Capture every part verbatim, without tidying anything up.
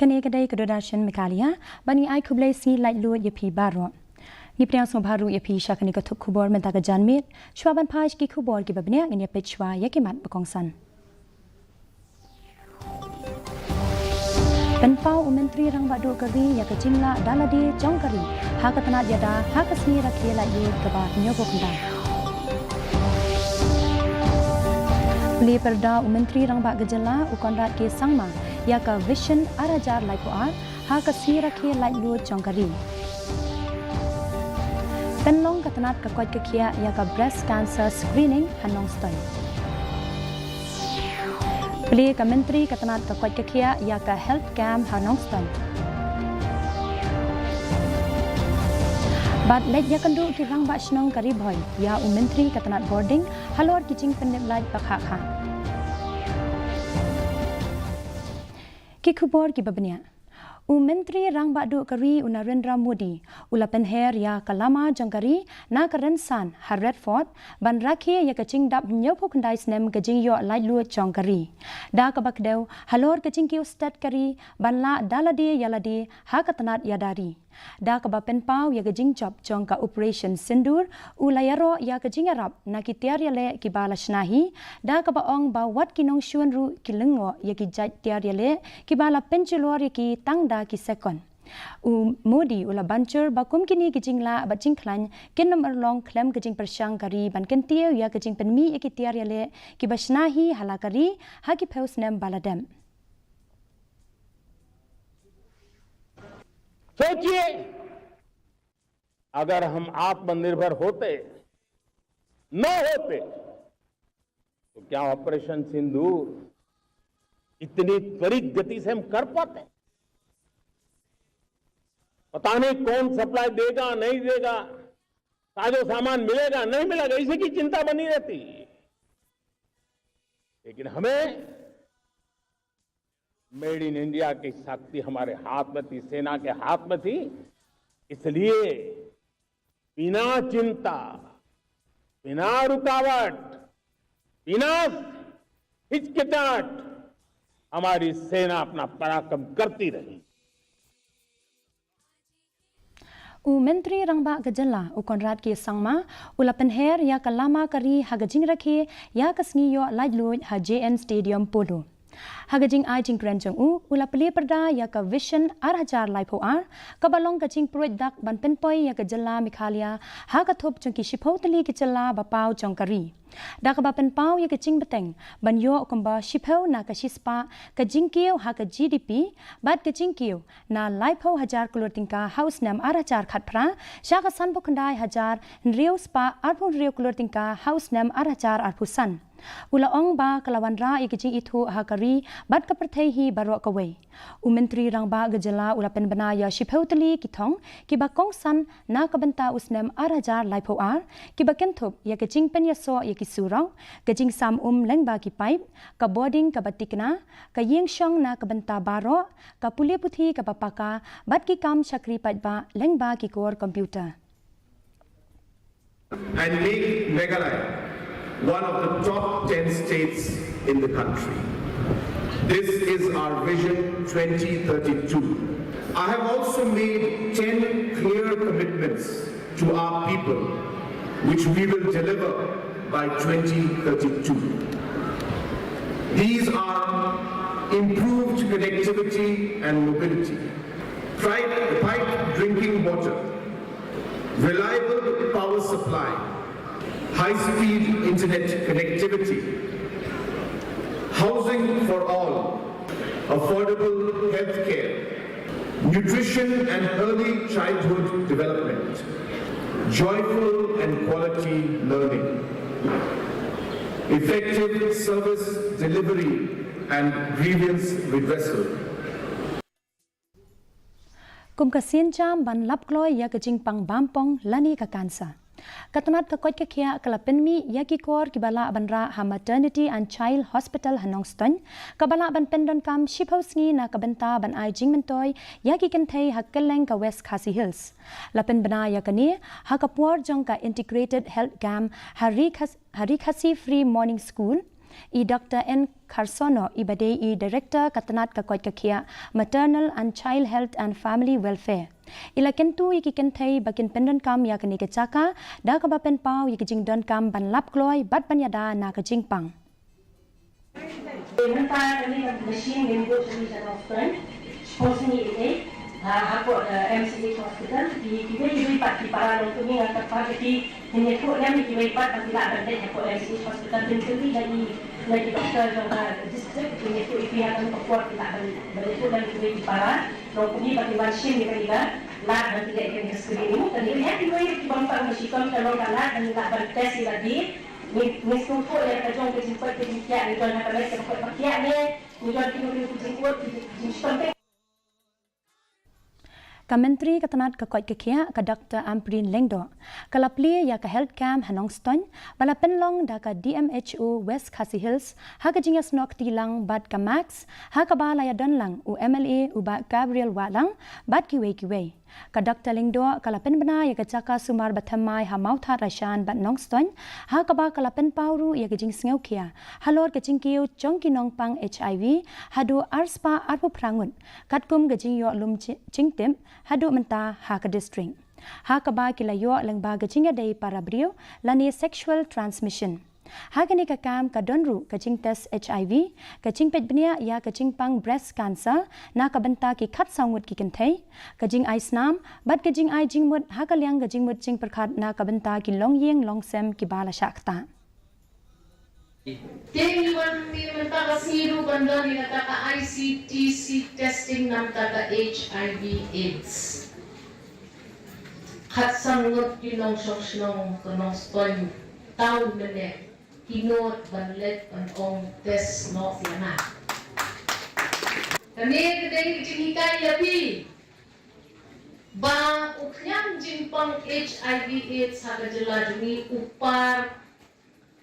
Kane ka dei ka Doordarshan Meghalaya, ba ngi ai khublei sngi laitluid ïa phi baroh. Ngi pdiang sngewbha ruh ïa phi sha kane ka thup khubor mynta ka janmiet, shuwa ban phai sha ki khubor kiba bniah ngin ïa peit shuwa ïa ki mat ba kongsan. Pynpaw u Myntri Rangbah Duh ka ri ïa ka jinglah da lade jong ka ri ha ka tnat ïada ha ka sngi rakhe laitluid kaba hynñiewphew khyndai. Plie pyrda u Myntri Rangbah ka jylla u Conrad K Sangma ïa ka Vision ar hajar laiphew ar ha ka sngi rakhe laitluid jong ka ri. Pynlong ka tnat ka koit ka khiah ïa ka breast cancer screening ha Nongstoiñ. Plie ka Myntri ka tnat ka koit ka khiah ïa ka health camp ha Nongstoiñ. Bad leit ïakynduh ki rangbah shnong ka Ri Bhoi ïa u Myntri ka tnat bording halor ki jingpynlip lait ba khah khah. Ki khubor kiba bniah. U Myntri Rangbah Duh ka ri u Narendra Modi u la pynher ïa ka lama jong ka ri na ka rynsan ha Red Fort ban rakhe ïa ka jingdap hynñiewphew khyndai snem ka jingïoh laitluid jong ka ri. Da kaba kdew halor ka jingkiew stet ka ri ban lah da lade ïa lade ha ka tnat ïada ri. Da kaba pynpaw ïa ka jingjop jong ka Operation Sindoor, u la ïaroh ïa ka jingïarap na ki tiar ïaleh kiba la shna hi, da kaba ong ba wat ki nongshun ruh ki lyngngoh ïa ki jait tiar ïaleh kiba la pynjulor ïa ki tang da ki sekon. U Modi u la ban jur ba kum kine ki jinglah bad jingkhlaiñ kin ym urlong khlem ka jingpyrshang ka ri ban kyntiew ïa ka jingpynmih ïa ki tiar ïaleh kiba shna hi ha la ka ri ha ki phew snem ba la dep. सोचिए, अगर हम आत्मनिर्भर होते, न होते, तो क्या ऑपरेशन सिंदूर इतनी त्वरित गति से हम कर पाते? पता नहीं कौन सप्लाई देगा, नहीं देगा, साजो सामान मिलेगा, नहीं मिलेगा, इसी की चिंता बनी रहती। लेकिन हमें मेड इन इंडिया की शक्ति हमारे हाथ में थी, सेना के हाथ में थी, इसलिए बिना चिंता, बिना रुकावट, बिना हिचकिचाहट हमारी सेना अपना पराक्रम करती रही। U Myntri Rangbah ka jylla u Conrad K Sangma u la pynher ïa ka lama ka ri ha ka jingrakhe ïa ka sngi ïoh laitluid ha J N Stadium Polo. Ha ka jingai jingkren jong u, u la plie pyrda ïa ka Vision ar hajar laiphew ar, kaba long ka jingpruid dak ban pynpoi ïa ka jylla Meghalaya ha ka thup jong ki shiphew tylli ki jylla ba paw jong ka ri. Da kaba pynpaw ïa ka jingbteng ban ïoh kumba shiphew na ka shispah ka jingkiew ha ka G D P bad ka jingkiew na laiphew hajar klur tyngka ha u snem ar hajar khatphra sha ka sanphew khyndai hajar hynriew spah arphew hynriew klur tyngka ha u snem ar hajar arphew san. U la ong ba ka la wanrah ïa ka jingithuh ha ka ri bad ka pyrthei hi baroh kawei. U Myntri Rangbah ka jylla u la pynbna ïa shiphew tylli ki thong kiba kongsan na ka bynta u snem ar hajar laiphew ar, kiba kynthup ïa ka jingpynïasoh ïa ki surok, ka jingsam um lyngba ki paip, ka bording kaba tikna, ka ïing shong na ka bynta baroh, ka pule puthi kaba paka, bad ki kam shakri paidbah lyngba ki kor computer. And make Meghalaya one of the top ten states in the country. This is our vision twenty thirty-two. I have also made ten clear commitments to our people, which we will deliver by twenty thirty-two. These are improved connectivity and mobility, pipe, pipe drinking water, reliable power supply, high-speed internet connectivity, housing for all, affordable healthcare, nutrition and early childhood development, joyful and quality learning, effective service delivery and grievance redressal. Kum ka sienjam ban lap kloi ïa ka jingpang bampong lane ka cancer, ka tnat ka koit ka khiah ka la pynmih ïa ki kor kiba lah ban rah ha Maternity and Child Hospital ha Nongstoiñ, kaba lah ban pyndonkam shiphew sngi na ka bynta ban ai jingmyntoi ïa ki kynthei ha kylleng ka West Khasi Hills. La pynbna ïa kane ha ka por jong ka Integrated Health Camp ha Ri Khas-, ha Ri Khasi Free Morning School, I Doctor N Kharsono, i ba dei i Director ka tnat ka koit ka khiah, Maternal and Child Health and Family Welfare, i la kyntu ïa ki kynthei ba kin pyndonkam ïa kane ka jaka da kaba pynpaw ïa ki jingdonkam ban lap kloi bad ban ïada na ka jingpang. Mynta kane ka machine ngin buh shane sha Nongstoiñ. Shiphew sngi ïa, ha, hapoh, eh, M C H Hospital. Ki, kiwei kiwei pat ki para nongkynnoh nga kyrpad ïa phi, ngin ïathuh lem ïa kiwei pat ba ki lah ban leit hapoh M C H Hospital. Phin kylli na ki, na ki doktor jong ka district, ngin ïathuh ïa phi ha kano ka por ki lah ban, ban ïathuh lem ïa kiwei ki para nongkynnoh ba kin wan shim ïa kane ka lad ban pynleit ïa kane ka screening. Kane ka, ïa kiwei ki bym tang ba shitom ka long ka lad ban, lah ban test ïa lade. Ngi, ngi sngewthuh ïa ka jong ka jingkoit ka jingkhiah, ngi don ha ka met ka koit ka khiah ne, ngi don kino kino ki jingkoit ki jingshitom te. Ka Myntri ka tnat ka koit ka khiah, ka Doctor Ampareen Lyngdoh, ka la plie ïa ka health camp ha Nongstoiñ ba la pynlong da ka D M H O West Khasi Hills ha ka jingïasnoh kti lang bad ka Max, ha kaba la ïadon lang u M L A u Bah Gabriel Wahlang bad kiwei kiwei. Ka Doctor Lyngdoh ka la pynbna ïa ka jaka sumar bathymmai ha Mawthadraishan bad Nongstoiñ, ha kaba ka la pynpaw ruh ïa ka jingsngewkhia halor ka jingkiew jong ki nongpang H I V haduh arspah arphew phra ngut, katkum ka jingïoh lum ji-, jingtip haduh mynta ha ka district, ha kaba ki la ïoh lyngba ka jingïadei para briew lane sexual transmission. Ha kane ka camp ka don ruh ka jingtest H I V, ka jingpeit bniah ïa ka jingpang breast cancer na ka bynta ki khatsaw ngut ki kynthei, ka jingai snam bad ka jingai jingmut ha ka liang ka jingmut jingpyrkhat na ka bynta ki longïing longsem kiba la shah ktah. Te ngi wan hangne mynta ka sngi ruh ban don ïa kata ka I C T C testing namar ka H I V AIDS. Khatsan ngut ki nongshong shnong ka Nongstoiñ town mynne ki nud ban leit ban ong test noh ïa nga. Kane ka dei ka jinghikai ïa phi ba u khñiang jingpang H I V AIDS ha ka jylla jong ngi u par.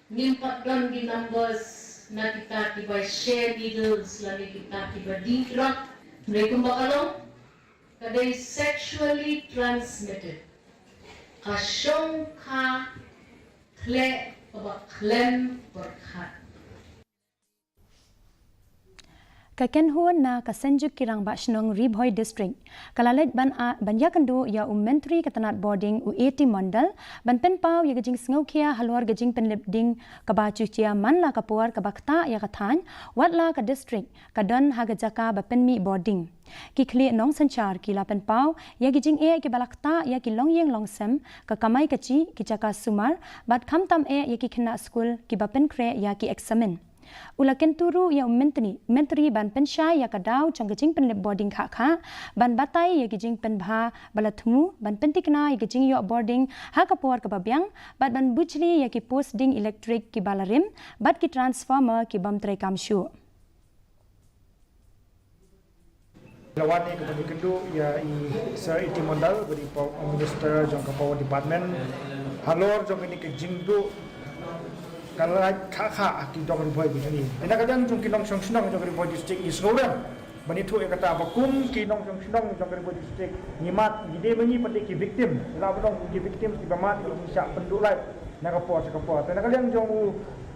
Ngim pat don ki numbers na kita kiba share needles lane kita kiba dih drug. Hynrei kumba ka long, ka dei sexually transmitted. Ka shong kha khleh kaba khlem pyrkhat. Ka kynhun na ka Synjuk ki Rangbah Shnong Ri Bhoi District ka la leit ban, a, ban ïakynduh ïa u Myntri ka tnat bording u A T Mondal ban pynpaw ïa ka jingsngewkhia halor ka jingpynlip ding kaba ju jia man la ka por kaba ktah ïa ka thaiñ, wat la ka district ka don ha ka jaka ba pynmih bording. Ki khlieh nongsynshar ki la pynpaw ïa ki jingeh kiba la ktah ïa ki longïing longsem, ka kamai kajih, ki jaka sumar bad khamtam eh ïa ki khynnah skul kiba pynkhreh ïa ki eksamin. U la kyntu ruh ïa u Myntri, Myntri ban pynshai ïa ka daw jong ka jingpynlip bording khah khah, ban batai ïa ki jingpynbha ba la thmu, ban pynthikna ïa ka jingïoh bording ha ka por kaba biang, bad ban bujli ïa ki post ding elektrik kiba la rim bad ki transformer ki bym treikam shuh. La wan ïa ka ban ïakynduh ïa i Sir A T Mondal, ba dei Pow-, Minister jong ka Power Department, halor jong kane ka jingduh ka light khah khah ha ki dong Ri Bhoi ka jong ngi. Na ka liang jong ki nongshong shnong jong ka Ri Bhoi District ngi sngewrem ban ïathuh ïa kata ba kum ki nongshong shnong jong ka Ri Bhoi District ngi mad, ngi dei ma ngi pat dei ki victim. Ïa la ba dong ki victim kiba mad, ki shah pynduh light na ka por sha ka por. Te na ka liang jong u,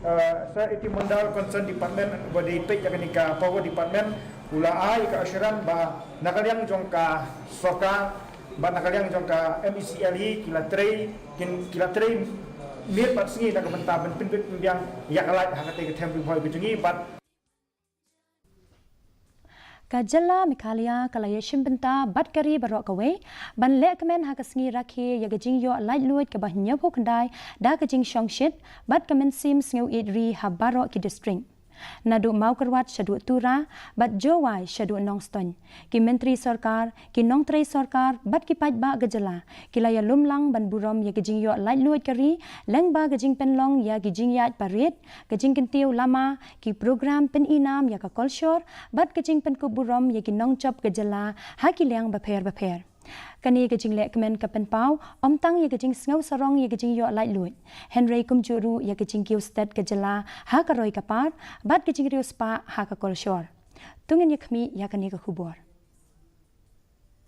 eh, Sir A T Mondal, concerned department ba dei peit ïa kane ka Power Department, u la ai ka assurance ba na ka liang jong ka sorkar bad na ka liang jong ka M E C L E ki la trei, kin, ki la trei miet bad sngi na ka bynta ban pynbit pynbiang ïa ka light ha katei ka them Ri Bhoi ka jong ngi bad Ka jylla Meghalaya ka la ïashim bynta bad ka ri baroh kawei ban lehkmen ha ka sngi rakhe ïa ka jingïoh laitluid kaba hynñiewphew khyndai da ka jingshongshit bad ka mynsiem sngewieit ri ha baroh ki district. Naduh Mawkyrwat shaduh Tura bad Jowai shaduh Nongstoiñ, ki myntri sorkar, ki nongtrei sorkar bad ki paidbah ka jylla ki la ïalum lang ban burom ïa ka jingïoh laitluid ka ri lyngba ka jingpynlong ïa ki jingïaid parade, ka jingkyntiew lama, ki program pynïnam ïa ka kolshor bad ka jingpynkup burom ïa ki nongjop ka jylla ha ki liang bapher bapher. Kane ka jinglehkmen ka pynpaw ym tang ïa ka jingsngew sarong ïa ka jingïoh laitluid, hynrei kumjuh ruh ïa ka jingkiew stet ka jylla ha ka roi ka par bad ka jingriewspah ha ka kolshor. To ngin ïakhmih ïa kane ka khubor.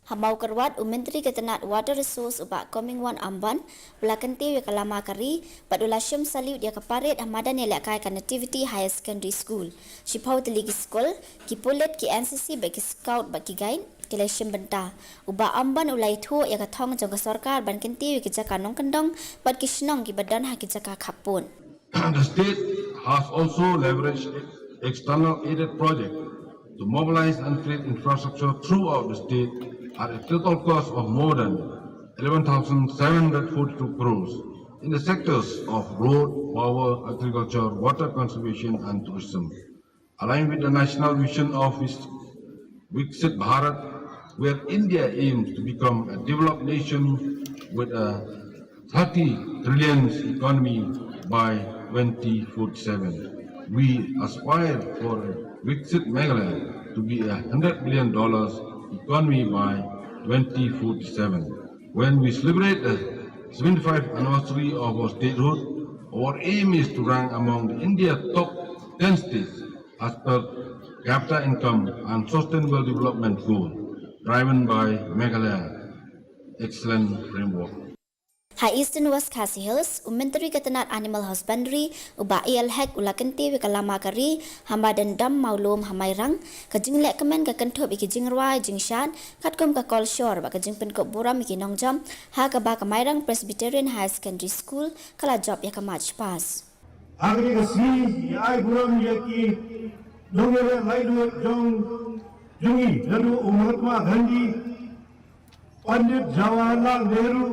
Ha Mawkyrwat, u Myntri ka tnat Water Resource u Bah Comingone Ymbon u la kyntiew ïa ka lama ka ri bad u la shim salute ïa ka parade ha madan ïalehkai ka Nativity Higher Secondary School. Shiphew tylli ki skul, ki pulit, ki N C C bad ki scout bad ki guide ki la shim bynta. U Bah Ymbon u la ïathuh ïa ka thong jong ka sorkar ban kyntiew ïa ki jaka nongkyndong bad ki shnong kiba don ha ki jaka khappud. The state has also leveraged external aided projects to mobilize and create infrastructure throughout the state at a total cost of more than eleven thousand seven hundred forty-two crores in the sectors of road, power, agriculture, water conservation and tourism. Aligned with the national vision of Viksit Bharat, where India aims to become a developed nation with a thirty trillion economy by twenty forty-seven. We aspire for a Viksit Meghalaya to be a hundred billion dollars economy by twenty forty-seven. When we celebrate the seventy-fifth anniversary of our statehood, our aim is to rank among the India top ten states as per capita income and sustainable development goal driven by Meghalaya Excellence Framework. Ha Eastern West Khasi Hills, u Myntri ka tnat Animal Husbandry u Bah A L Hek u la kyntiew ïa ka lama ka ri ha madan Dam Mawlum ha Mairang. Ka jinglehkmen ka kynthup ïa ki jingrwai jingshad katkum ka kolshor bad ka jingpynkup burom ïa ki nongjop, ha kaba ka Mairang Presbyterian Higher Secondary School ka la jop ïa ka March Past. Ha kane ka sngi ngi ai burom ïa ki nongïaleh laitluid jong jong ngi, naduh u Mahatma Gandhi, Pandit Jawaharlal Nehru,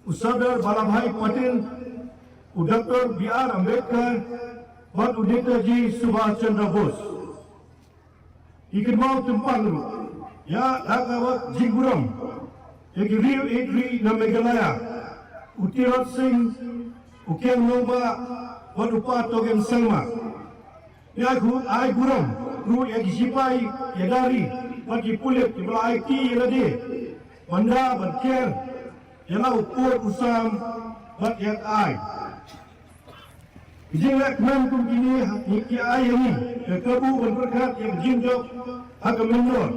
u Sardar Vallabhbhai Patel, u Doctor B R Ambedkar bad u Netaji Subhash Chandra Bose. Ngi kynmaw tympang ruh ïa, da kaba jingburom ïa ki riew ïeit ri na Meghalaya, u Tirot Sing, u Keng Nongbah bad u Pa Togen Sangma. Ngi ai burom ruh ïa ki shipai ïada ri bad ki pulit kiba la aiti ïa lade ban da ban ker ïa la u pud u sam bad ïa ka ai. Ki jinglehkmen kum kine ki ai ïa ngi ka kabu ban pyrkhat ïa ka jingjop ha ka myndor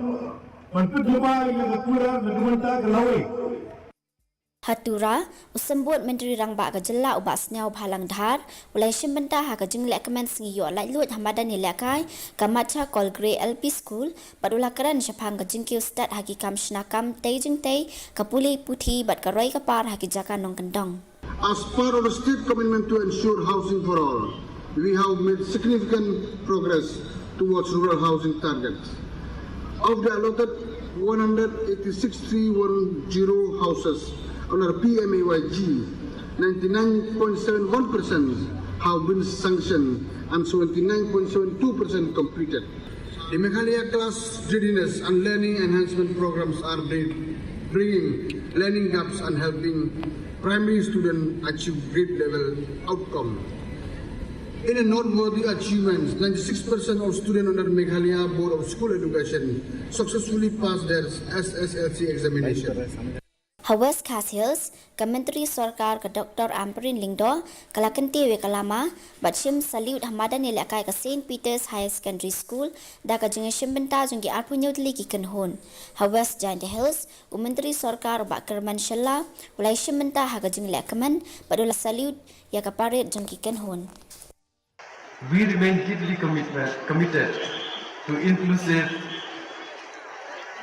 ban pynthymmai ïa ka kular na ka bynta ka lawei. Ha Tura, u Symbud Myntri Rangbah ka Jylla u Bah Sniawbhalang Dhar u la ïashim bynta ha ka jinglehkmen sngi ïoh laitluid ha madan ïalehkai ka Macha Kolgre L P School bad u la kren shaphang ka jingkiew stet ha ki kam shna kam tei jingtei, ka pule puthi bad ka roi ka par ha ki jaka nongkyndong. As part of the state commitment to ensure housing for all, we have made significant progress towards rural housing targets. Of the allotted one hundred eighty-six three one zero houses under P M A Y G, ninety-nine point seven one percent have been sanctioned and seventy-nine point seven two percent completed. The Meghalaya Class Readiness and Learning Enhancement Programs are bring- bringing learning gaps and helping primary students achieve grade level outcome. In a noteworthy achievement, ninety-six percent of students under Meghalaya Board of School Education successfully passed their S S L C examination. Ha West Khasi Hills, ka Myntri Sorkar ka Doctor Ampareen Lyngdoh ka la kyntiew ïa ka lama bad shim salute ha madan ïalehkai ka Saint Peter's Higher Secondary School da ka jingïashim bynta jong ki arphew hynñiew tylli ki kynhun. Ha West Jaintia Hills, u Myntri Sorkar u Bah Kyrmen Shylla u la ïashim bynta ha ka jinglehkmen bad u la salute ïa ka parade jong ki kynhun. We remain deeply commitment, committed to inclusive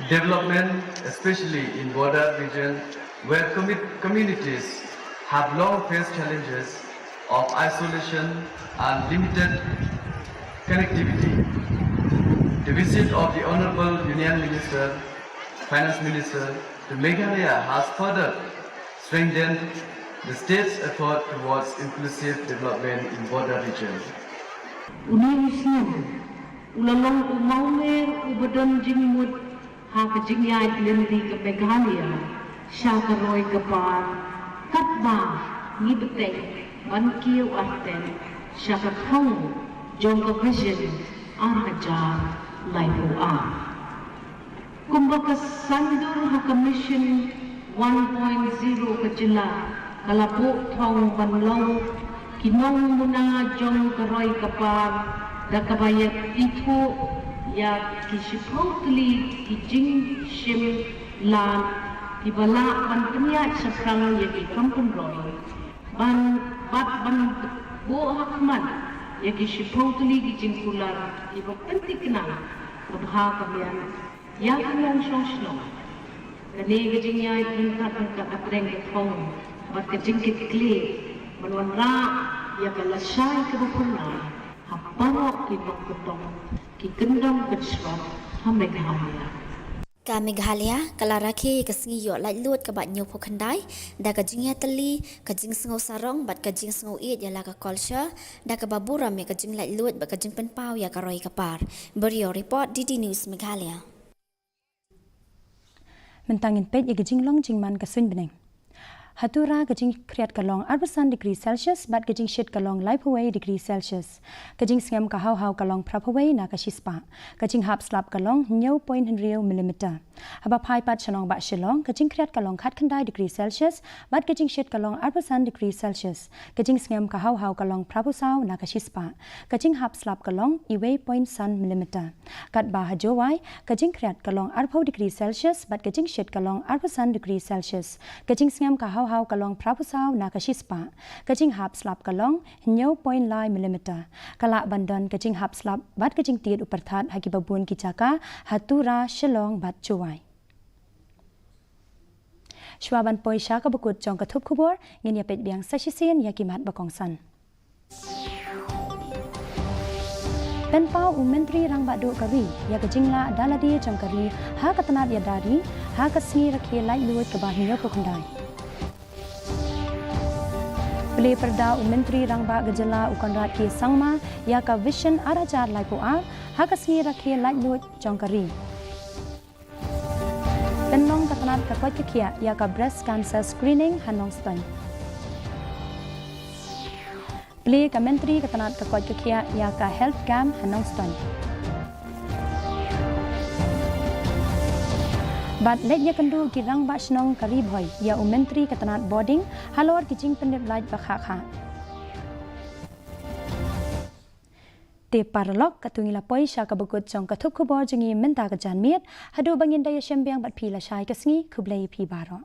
development, especially in border region where commu- communities have long faced challenges of isolation and limited connectivity. The visit of the Honorable Union Minister, Finance Minister, to Meghalaya has further strengthened the state's effort towards inclusive development in border region. Une u snem u la long u mawmer uba don jingmut ha ka jingïaid lynti ka Meghalaya sha ka roi ka par, katba ngi bteng ban kiew arteng sha ka thong jong ka Vision ar hajar laiphew ar. Kumba ka saiñdur ha ka Mission one point zero ka jylla ka la buh thong ban long ki nongmuna jong ka roi ka par da kaba ïa ithuh ïa ki shiphew tylli ki jingshim Lad kiba lah ban pynïaid shaphrang ïa ki kam pynroi, ban, bad ban buh ha khmat ïa ki shiphew tylli ki jingkular kiba pynthikna ka bha ka biang ïa ka nongshong shnong. Kane ka jingïaid ryngkat ryngkat ka pdeng ka thong bad ka jingkitkhlieh ban wanrah ïa ka lashai kaba phyrnai ha baroh ki nongkyndong, ki kyndong kynshlur ha Meghalaya. Ka Meghalaya ka la rakhe ïa ka sngi ïoh laitluid kaba hynñiewphew khyndai da ka jingïatylli, ka jingsngew sarong bad ka jingsngew ïeit ïa la ka culture, da kaba burom ïa ka jinglaitluid bad ka jingpynpaw ïa ka roi ka par. Bureau Report, D D News Meghalaya. Mynta ngin peit ïa ka jinglong jingman ka suiñ bneng. Ha Tura ka jingkhriat ka long arphew san degree Celsius bad ka jingshit ka long laiphew wei degree Celsius. Ka jingsngem ka haw haw ka long phraphew wei na ka shispah. Ka jinghap slap ka long hynñiew point hynriew millimeter. Haba phai pat sha nongbah Shillong, ka jingkhriat ka long khatkhyndai degree Celsius bad ka jingshit ka long arphew san degree Celsius. Ka jingsngem ka haw haw ka long phraphew saw na ka shispah. Ka jinghap slap ka long uwei point san millimeter. Katba ha Jowai, ka jingkhriat ka long arphew degree Celsius bad ka jingshit ka long arphew san degree Celsius. Ka jingsngem ka haw haw ka long phraphew saw na ka shispah. Ka jinghap slap ka long hynñiew point lai millimeter. Ka lah ban don ka jinghap slap bad ka jingtied u pyrthat ha kiba bun ki jaka ha Tura, Shillong bad Jowai. Shuwa ban poi sha kaba kut jong ka thup khubor, ngin ïa peit biang sa shisien ïa ki mat ba kongsan. Pynpaw u Myntri Rangbah Duh ka ri ïa ka jinglah da lade jong ka ri ha ka tnat ïada ri ha ka sngi rakhe laitluid kaba hynñiewphew khyndai. Plie pyrda u Myntri Rangbah ka jylla u Conrad K Sangma ïa ka Vision ar hajar laiphew ar ha ka sngi rakhe laitluid jong ka ri. Pynlong ka tnat ka koit ka khiah ïa ka breast cancer screening ha Nongstoiñ. Plie ka Myntri ka tnat ka koit ka khiah ïa ka health camp ha Nongstoiñ. Bad leit ïakynduh ki rangbah shnong ka Ri Bhoi ïa u Myntri ka tnat bording halor ki jingpyndep lait ba khah khah. Te paralok, katto ngi la poi sha kaba kut jong ka thup khubor jong ngi mynta ka janmiet. Haduh ba ngin da ïashem biang bad phi lashai ka sngi, khublei phi baroh.